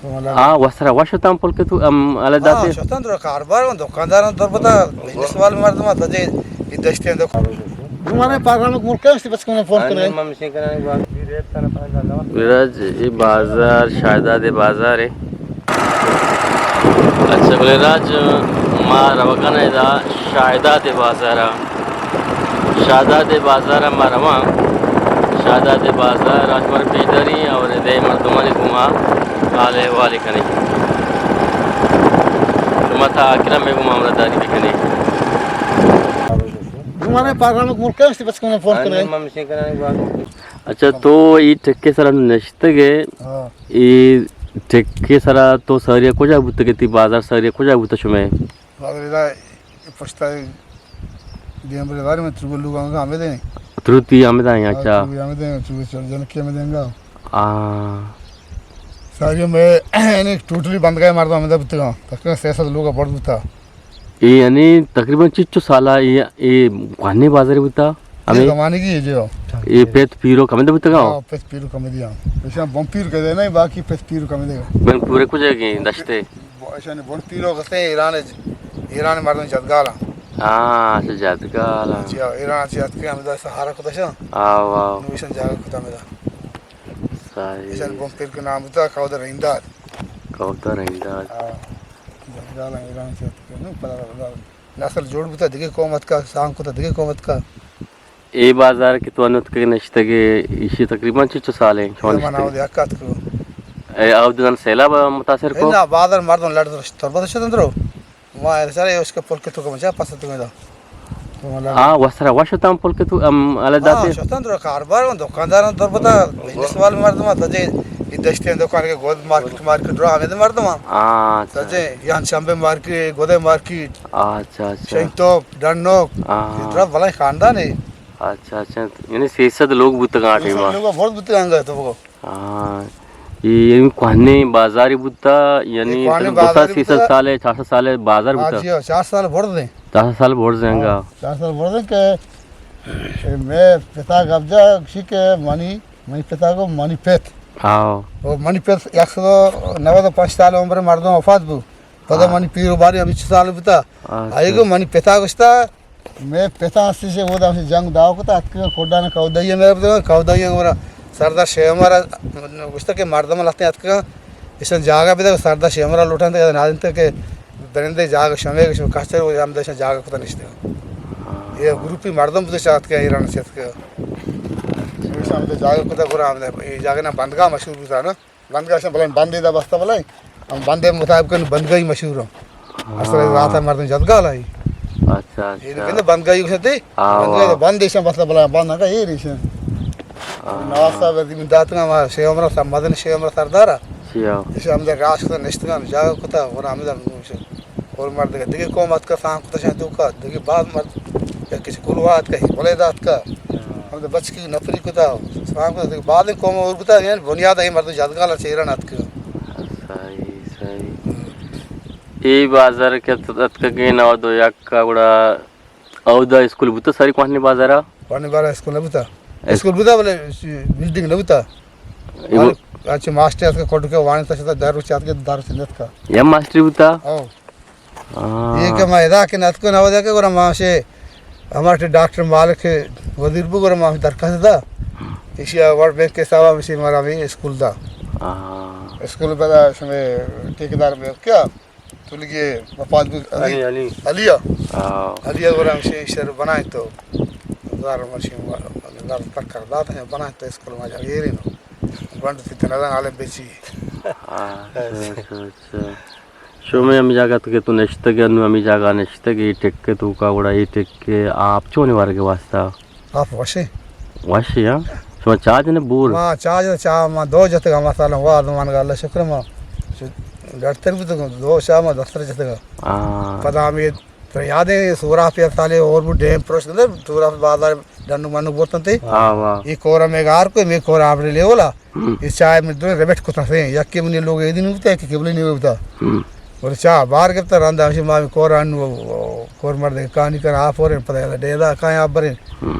ہاں، وسرا وش تاں پل کہ تو، ام، علیحدہ ہاں، تے؟ شتن در کاروبار، دکاندار در بتا، بزنس والے مردم، تجے، یہ دشتے دکان۔ ہمارے پروگرام کو ملک ہے، اس بس کو فون کرے۔ راج، یہ بازار، شاہداد بازار ہے۔ اچھا، بلے راج، ما روگن ادا شاہداد بازار۔ شاہداد بازار ءَ ما رواں۔ شاہداد بازار ءَ شمارا پیش داریں اور ادے مردمانی گوما حال احوال کنیں۔ شما تا آخر ءَ مئے گوما ہمراہ داری بکنیں۔ ہمارے پروگرام کو ملک ہے، اس بس کو فون کرے۔ اچھا، تو ای ٹکے سرا نشتگ ئے، ہاں۔ ای ٹکے سرا تو ساری کجا بوتگ ئے، تی بازار ساری کجا بوتگ شمئے؟ بازار ادا پشتا دیم بلے بارے میں ترو لوگ آنگا ہمیں دیں۔ ترو تی ہمیں دیں، ہاں، اچھا۔ ترو ہمیں دیں، ترو چل جن کے ہمیں دیں گا۔ آ۔ ساری میں یعنی ٹوٹلی بند گئے مردم ہمیں بوتگا۔ تقریباً سہ سد لوگ بڑ بوتا۔ اے یعنی تقریباً چچو سالا اے، اے کوہنیں بازار بوتا؟ ہمیں زمانے کی ہے جو۔ اے پت پیرو کمے دے بوتگا؟ ہاں، پت پیرو کمے دیا۔ ایشاں بن پیر کدے نہیں، باقی پت پیرو کمے دے۔ بن پورے کجا گئے دشتے؟ ایشاں بن پیرو کسے ایران، ایران مردم جدگالا۔ ہاں، اچھا، جدگالا۔ جی ہاں، ایران چی اتکے ہمیں دا سہارا کتا شا۔ آو، آو۔ نو ایشاں جاگا کتا ہمیں دا۔ صحیح۔ ایشاں بن پیر کو نام بوتا کاودا رحیمداد۔ کاودا رحیمداد۔ ہاں۔ جنجال ایران چی اتکے نو پدا نسل جوڑ بوتا، دگہ قوم اتکا، سانگ کتا دگہ قوم اتکا۔ اے بازار کہ تو انو اتکگ نشتگ ئے، ایشی تقریباً چچو سال ہیں شما اے من نشتگ؟ آود یک اتکو۔ اے آود دن سیلاب متاثر کو؟ نا، بازار مردم لڑ تربت شد اندرو۔ ما سر اس کے پل کے تو کم جا پس تو دا۔ ہاں، وسرا وش تاں پل کہ تو، ام، علیحدہ ہاں، تے؟ شتن در کاروبار، دکاندار در بتا، بزنس والے مردم، تجے، یہ دشتے دکان کے گود مارکیٹ، مارکیٹ رو ہمیں مردم۔ ہاں، اچھا۔ تجے، یہاں شنبے مارکیٹ، گودے مارکیٹ۔ اچھا، اچھا۔ شنگ توپ، ڈنوک، ہاں۔ یہ درا بلائیں خاندان ہے۔ اچھا، اچھا۔ یعنی سیصد لوگ بوتگاں آ ٹائم ءَ؟ لوگ بہت بوتگاں گا تو۔ ہاں۔ یہ یعنی کوہنیں بازاری بوتا، یعنی یہ کوہنیں تقریباً دو سد بازاری سیصد بوتا۔ سال ہے، چار سد سال ہے بازار ہاں بوتا؟ جی، ہاں، چار سال بڑھ دیں۔ چار سد سال بڑھ دیں گا۔ ہاں، چار سال بڑھ دیں کہ اے میں پتا گپ جا کسی کہ منی، منی پتا کو منی پت۔ ہاں۔ وہ منی پت یک سد نود و پنچ سال عمر مردم وفات بو۔ پدا ہاں۔ منی پیر و باری ہمیں چھ سال بوتا۔ اچھا۔ آئی گو منی پتا گوشتا، میں پتا ہستی سے وہ دا ہمیں جنگ داو کتا، اتکا کھوڈا نہ کاو دائی میرا بوتا، کاو دائی میرا سردار شیمارا گوشتا کہ مردم لہتے اتکا، ایشان جاگہ بدا، سردار شیمارا لوٹان دے، نادن تے کہ درندے جاگہ شمے کہ شمے کچر وہ ہم دیشان جاگہ کتا نشتے۔ ہاں۔ یہ گروپی مردم بوتا چاہت کہ ایران چاہت کہ۔ ایشان ہم جاگہ کتا گرا ہم دے، یہ جاگہ نا بندگاہ مشہور بوتا نا۔ بندگاہ شان بلائیں بندے دا بستا بلائیں۔ ہم بندے مطابق کن بندگاہی مشہور ہم۔ ہاں۔ اصل رات مردم جدگال آئی۔ اچھا، یہ اچھا۔ بندے بندگاہی گوشتے۔ ہاں، بندگاہ واہ۔ بندے شان بستا بلائیں بند نہ ایر ایشان۔ ہاں۔ نواز صاحب زمین داتنا ما شیخ عمر صاحب مدن شیخ عمر سردارا۔ جی ہاں۔ ایشان ہم در راش کتا نشتگان جاگہ کتا اور ہم در اور مردگا دگہ قوم اتکا سان کتا شان توکا، دگہ باز مرد، یا کسی کلوہ اتکا، بلیدہ اتکا، ہاں۔ ہمدا بچکی نفری کتا، سان کتا، دگہ باز قوم اور بوتا، یعنی بنیاد اے مردم جدگالا چیران اتکا۔ صحیح، صحیح۔ اے بازار کہ ات-، اتکگیں نود و یک ءَ گڑا اودا اسکول بوتا ساری کوہنیں بازارا؟ کوہنیں بازارا اسکول نہ بوتا۔ اس- اسکول بوتا بلے بلڈنگ نہ بوتا۔ اے وہ اچھا ماسٹر اتکا کڈ کے وانی تا شتا در روچ اتکا در روچ نتکا۔ یا ماسٹر بوتا؟ او۔ ہاں۔ یہ کہ ما ادا کہ نتکو نہ ودا کہ گورا ما شے ہمارے ڈاکٹر مالک وزیر بو گورا ما درخواست دا۔ ایشی ورلڈ بینک کے حساب سے مارا بھی اسکول دا۔ ہاں۔ اسکول بدا شمے ٹھیکیدار میں کیا؟ تو لگے وفات بو علی۔ علی، علی۔ علی۔ ہاں۔ علی گورا شے شر بنائیں تو زار مرشی زار تک کر دات ہیں بنائیں تو اسکول ما جا گیری نو۔ گونڈ تھی تنظر عالم بیچی۔ ہاں، اچھا، اچھا، اچھا۔ شمے ہمے جاگہ تو کہ تو نشتگ ئے، انوں ہمے جاگہ نشتگ ئے، ٹکے توکا گڑا اے ٹکے آپ چونے ورگ ءِ واسطہ؟ آپ وشے۔ وشے، ہاں؟ شما چاہ جنے بور؟ ما چاہ جنے، چاہ ما دو جتگ، ما سال وا زمان گا اللہ شکر ما گڑتر بوتگ، دو چاہ ما دستر جتگ۔ ہاں۔ پدا ہمے ترا یاد ہے سورا پہ سالے اور بو ڈیم پروش کدے، سورا پہ بازار ڈنو منو بورتن تے۔ ہاں، واہ۔ یہ کورا میں گار کو، میں کورا آپ نے لیولا۔ ہم۔ یہ چائے میں دو ریبٹ کو تھے، یک کے منی لوگ یہ دن ہوتا ہے کہ قبلے نہیں ہوتا۔ ہم۔ اور چا بار گپتا رندا ہمشی ما کور انو کور مرد کانی کن آپ اور پتہ ہے ڈیدا کائیں آپ بریں۔ ہم۔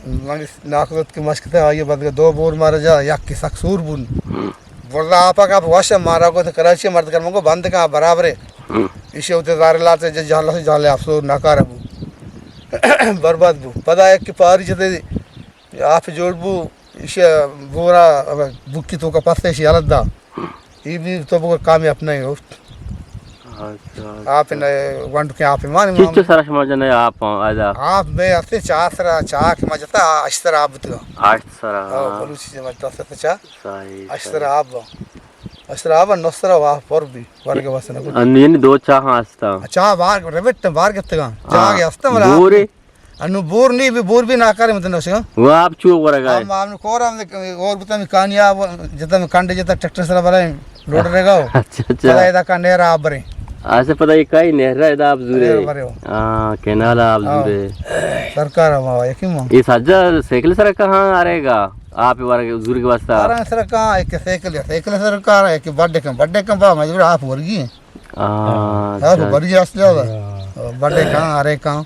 من ناکدت کہ مشکتا آئیے بعد دو بور مارا جا یک کے سک سور بون۔ ہم۔ برزا آپا کا وش مارا کو کراچی مرد کر منگو بند کا برابر ہے۔ ہم۔ ایشی ہوتے زار لاتے جہلا سے جہلے افسوس ناکار بو۔ برباد بو۔ پدا یک پاری جتے آپ جوڑ بو، ایشی بورا بکی تو کا پسے ایشی حالت دا۔ ای بھی تو بگر کامیاب نہیں ہو۔ اچھا، آپ اچھا۔ نے ونڈ کے آپ مان چچو سرا شما جنے آپ ادا۔ آپ میں اسے چار سرا، چار کے مجتا، اشتر آپ بتگا۔ آٹھ سرا، او، ہاں۔ بلوچی جمع دست چا۔ صحیح، اشتر صحیح۔ آپ۔ اشتر آپ نو سرا وا پر بھی، ورگ واسطے نہ کچھ۔ ان یعنی دو چاہ ہستا۔ چاہ بار ریوٹ بار گپتگا۔ ہاں۔ جاگے ہستا ملا۔ بورے؟ انو بور نہیں بھی، بور بھی ناکارے متن نوشگا۔ وہ آپ چو ورگا ہے؟ ہم، ہم کور ہم اور بتا میں کانیا جتا میں کنڈ جتا ٹریکٹر سرا برائیں لوڈ رہے گا۔ اچھا، اچھا۔ پدا ادا کا نہر آپ برے۔ ایسے پدا یہ کئی نہر ہے ادا آپ زورے؟ نہر برے ہو۔ ہاں، کینال آپ ہاں۔ زورے۔ سرکار ہم آوا، یقین ہم۔ یہ سجا سائیکل سرا کہاں آ رہے گا؟ آپ ورگ زور کے واسطہ؟ آرام سرا کہاں، ایک سائیکل ہے، سائیکل سرا کہاں، ایک بڈے کم، بڈے کم با مجبور آپ ورگی ہیں۔ ہاں، ہاں، اچھا۔ بڑی اصل ہے۔ ہاں۔ بڑے کہاں، ہرے کہاں،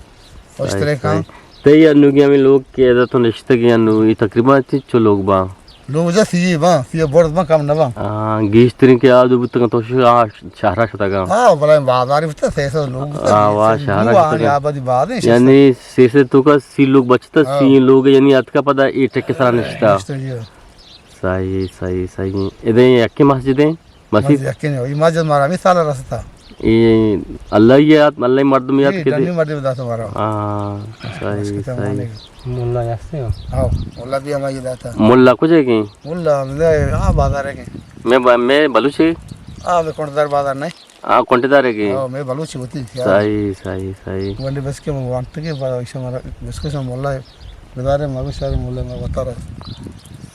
اشترے کہاں۔ صحیح۔ تئی انوگی ہمیں لوگ کہ ادا تو نشتگی انو، یہ تقریباً چچو لوگ با؟ لوگ جا سی با، سی برد با کم نہ با۔ ہاں، گیشترین کہ آدو بوتگا تو شا-، آ، شہرا شتگا۔ ہاں، بلے بازاری بوتا سے سو لوگ بوتا، ہاں، واہ، سے شہرا دو آنے شتگا۔ آبادی بازیں شتا۔ یعنی سے سے تو کا سی لوگ بچتا، ہاں۔ سی لوگ یعنی اتکا پدا اے ٹکے سرا نشتا۔ نشتا جی۔ صحیح، صحیح، صحیح۔ ادے یکی مسجد ہیں؟ مسجد؟ مسجد یقین ہے، یہ مسجد مارا ہمیں سال رستا۔ یہ اللہ یہ آت-، اللہ مردم یاد اے کے دے۔ ڈنی مردم داتا مارا۔ ہاں، صحیح، مسجد صحیح۔ مانے۔ مولا یاستے ہو؟ ہاں، مولا بھی ہمیں یہ داتا۔ مولا کجا ہے کہ؟ مولا ہم نے، ہاں، بازار ہے کہ۔ میں با-، میں بلوچ ہے؟ ہاں، میں کونٹدار بازار نہیں۔ ہاں، کونٹدار ہے کہ؟ ہاں، میں بلوچ ہوتی، یار۔ صحیح، صحیح، صحیح۔ گونڈے بس کے وانٹ کے با-، ایسا ہمارا بس کے سم مولا ہے۔ بدارے مگو شہر مولا میں بتا رہا۔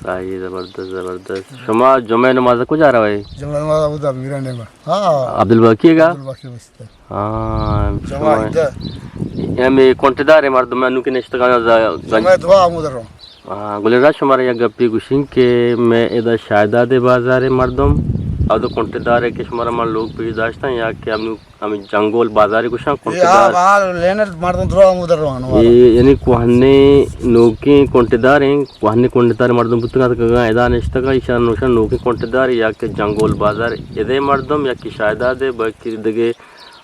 صحیح، زبردست، زبردست۔ شما جمعہ نماز کجا روئے؟ جمعہ نماز ابو دھبی میرا نیما۔ ہاں۔ عبدالباقی گا؟ عبدالباقی مسجد۔ ہاں، جمعہ شما عید۔ ہمیں کونٹدار ہے مردم انو کے نشتگان ز-، جمعہ دعا ہمود رو۔ ہاں، گلیں راج شمارا یک گپے گوشیں کہ میں ادا شاہداد بازار مردم، او دو کونٹدار ہے کہ شمارا من لوگ پیش داشتن یا کہ ہم ہمیں جنگول بازاری گوشاں، اے کونٹدار۔ آ، آ لینر مردم درو ہمود روان ہو۔ اے یعنی کوہنے نوکیں کونٹدار ہیں، کوہنے کونٹدار مردم بوتگا تکگا ادا نشتگا، ایشان نوشن نوکیں کونٹدار یا کہ جنگول بازار ادے مردم یا کہ شاہداد ہے، باقی دگے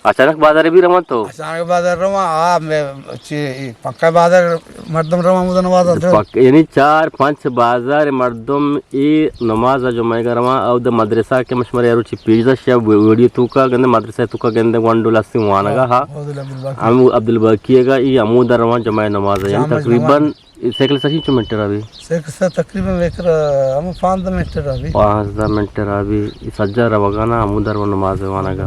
اچانک بازار بھی روان تو؟ اچانک بازار روان، آ، میں چی، پکا بازار مردم روان ہمود نماز درو۔ پک-، یعنی چار پنچ بازار مردم اے نماز جمعہ گا رواں، او د مدرسہ کہ مشمر یارو چی پیش داشت یا ویڈیو توکا گندے، مدرسہ توکا گندے گونڈو لسی وانگا ہاں، ہا۔ عبدالباقی۔ ہم عبدالباقی گا، ای ہمو در رواں جمعہ نماز ہے۔ یعنی جمعہ تقریباً نماز۔ سیکل سچی چو منٹ رہا بھی؟ سیکل سے تقریباً ایک را-، ہم پانزدہ منٹ رہا بھی۔ پانزدہ منٹ رہا بھی۔ ای سجا روگا نا، ہمو در و نماز وانگا۔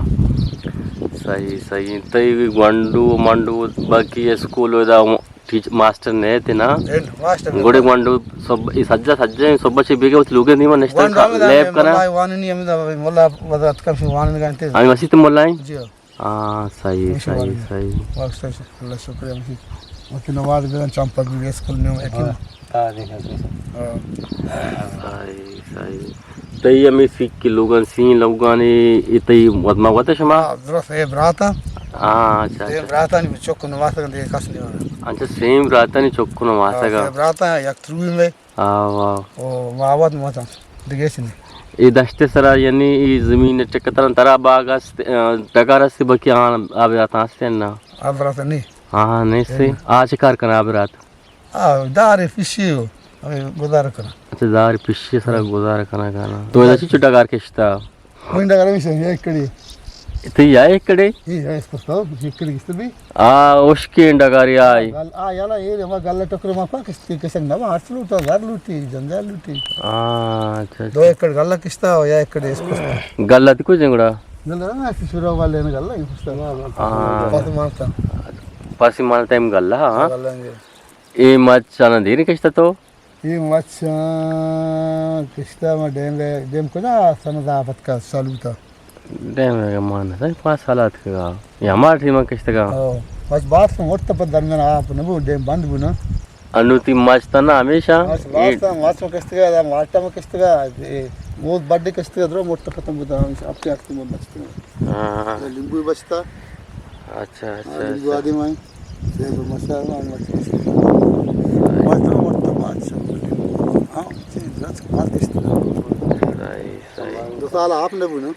صحیح، صحیح۔ تئی گونڈو، منڈو، باقی اسکول دا ٹیچ-، ماسٹر نہ ات نا؟ اے ماسٹر نہ ات۔ گڑے گونڈو سب، اے سجا، سجا ایں، سب چے بیگا وتی لوگے نیما نشتگ، گونڈو ہم لیب کنا۔ مولا واننی ہم دا، مولا وزارت کم شو وانن گانتے۔ ہمیں مسیت مولا ایں؟ جی ہاں۔ ہاں، صحیح، ہم شو صحیح، وانن۔ صحیح۔ واہ، صحیح، صحیح۔ اللہ شکر ہے، مسیت۔ وتی نماز بدن چمپل بھی اسکول نیو یقین۔ ہاں۔ ہاں۔ صحیح، صحیح۔ تئی ہمیں سیک کے لوگان، سین لوگانی، اے تئی وت ما وت شما؟ ہاں، درست، اے براتا۔ ہاں، اچھا، اے اچھا۔ براتانی چک نماز دے کس نہیں ہو رہا۔ اچھا، سیم براتانی چک نماز ہاں، گا۔ اے براتا یک تروی میں۔ آ، واہ۔ او، ما وت ما تا دگے سنے۔ اے دشت سرا، یعنی اے زمین ٹکتران ترا باغ است، آ، ڈگار است، بکی آن آب رات است نا؟ آب رات نہیں۔ ہاں، ہاں، نہیں سے۔ اے۔ آ چه کار کنا آب رات؟ آ، دار پشی ہو، ہمیں گزار کنا۔ اچھا، دار پشی سرا گزار کنا کنا۔ تو ادا چی چو ڈگار کشتا؟ کوئی ڈگار ہمیشہ، یہ ایک کڑی۔ تو یا ایک کڑی؟ یہ ہے، اس کو تو، یہ کڑی کشتا بھی۔ آ، اشکین ڈگار یا آئی۔ گل-، آ، یالا، یہ ہمارا گل ٹکر ما پاک کشتی، کسک نہ، ہر چلو تو گھر لوٹی، جنجال لوٹی۔ آ، اچھا، دو اچھا۔ ایکڑ گل کشتا ہو یا ایکڑ اس کشتا؟ گل تی کوئی جنگڑا؟ گل نا، اس شروع والے نے گل نہیں کشتا۔ آ۔ پاس مانتا۔ پاسی مانتا ہم گل، ہاں۔ گل ہے۔ اے مچ چانا دیر کشتا تو؟ اے مچ، آ، کشتا ما ڈیم، ڈیم کجا سندا پتکا سالو تا؟ ڈیم ہے مان ہے، پانچ سال آتکگا۔ یہ ہمارا ٹیم کشتگا۔ او، بس بات سے مرتا پر درمیان آپ نبو، ڈیم بند بو نا۔ انو تی مچ تا نا ہمیشہ؟ مچ، مچ تا، مچ ما کشتگا، دا مالٹا ما کشتگا، اے، موز بڈے کشتگا، درو مرتا ختم بوتا، ہمیشہ اپنے آختی ما بچتگا۔ ہاں۔ لیمبو بچتا۔ اچھا، اچھا، ہاں، لیمبو اچھا۔ آدی مائیں۔ دے دو مسا، ہاں، مچ کشتگا۔ مچ درو مرتا بادشاہ۔ ہاں، چیز رچ مچ کشتگا۔ صحیح، صحیح۔ سال آپ نہ بونا۔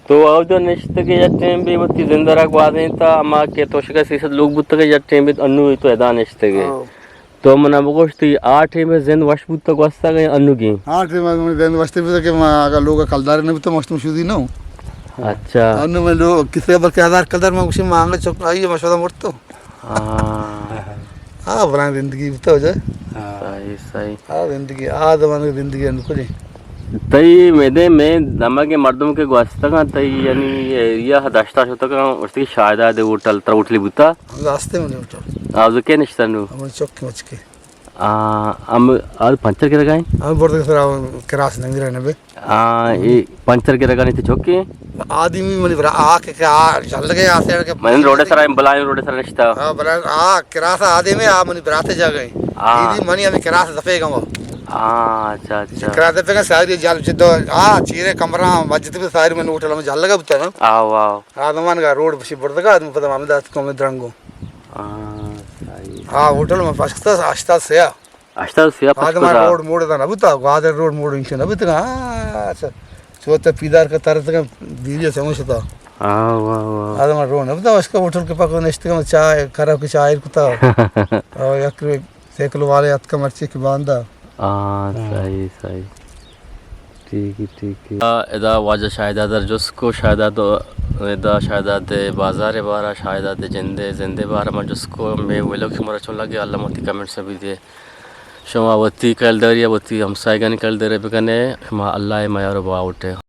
تو اودا نشتگے یک ٹیم بی وتی زند را گوازینتا، اما کہ توشکا سیصد لوگ بوتگے یک ٹیم بی، انو تو ادا نشتگے۔ ہاں۔ تو منا بگوش تئی آ ٹیم زند وش بوتا گوستگے انوگی؟ آ ٹیم من زند وش بوتا کہ ما اگا لوگ کلدار نہ بوتا، مشتم شدی نہ۔ اچھا۔ انو من لوگ کسے بلکہ ہزار کلدار ما گوشی ما انگا چک آئی مشورہ مرتو۔ ہاں۔ ہاں، بلائیں زندگی بوتا ہو جائے۔ صحیح، صحیح۔ ہاں، زندگی، آ زمانے کی زندگی انو کجے۔ تئی میدے میں دمگ مردم کے گوستگاں، تئی یعنی ایریا دشتا شتگاں، اشتی شاہداد ہوٹل، تر ہوٹلی بوتا؟ راستے میں ہوٹل۔ آ، تو کے نشتنو؟ ہمیں چوک مچکے۔ آ، ہم آ پنچر کے لگائیں؟ ہم برد کے سر کراس نہیں رہنے بے۔ آ، اے پنچر گرگانی تے چوکے؟ آدمی منی برا، آ کہ، کہ آ جل گئے آ سیڑ کے من روڈ سرا، بلائیں روڈ سرا نشتا۔ ہاں، بلائیں، آ کراس آدمی، آ منی برات جا گئے۔ آ۔ دیدی منی ہمیں کراس دفے گا وہ۔ آ، اچھا، اچھا۔ کراس دفے گا ساری جل جدو، آ چیرے کمرہ مسجد پہ ساری من ہوٹل میں جل لگا بتا نا۔ آ، واہ۔ آ زمان کا روڈ بشی بردگا، آدمی پتہ ہمیں دات کو میں درنگو۔ آ، صحیح۔ آ ہوٹل میں پشکتا، اشتا سیا۔ اشتا سیا پشکتا۔ آدم روڈ موڑ دا نہ بوتا، گوادر روڈ موڑ انچو نہ بوتا۔ ہاں، اچھا۔ چوتا پیدار کا ترتگا بیوی سمجھتا۔ ہاں، واہ، واہ۔ آدم روڈ نہ بوتا، اس کا ہوٹل کے پاس نشتگا چائے، خراب کی چائے کتا۔ اور یک سائیکل والے اتکا مرچی کی باندا۔ ہاں، صحیح، صحیح۔ ٹھیک ہے، ٹھیک ہے۔ ادا واجہ شاہداد ء جست کو، شاہداد ادا شاہداد بازار بارا، شاہداد جندے، زندے بارا ما جست کو، میں ویلوگ شمارا چون لگے، اللہ متی کمنٹس بھی دے۔ شما وتی کلداری ء وتی ہمسایگانی کلداری بکنے، شما اللہ ء میار و باوٹ ء۔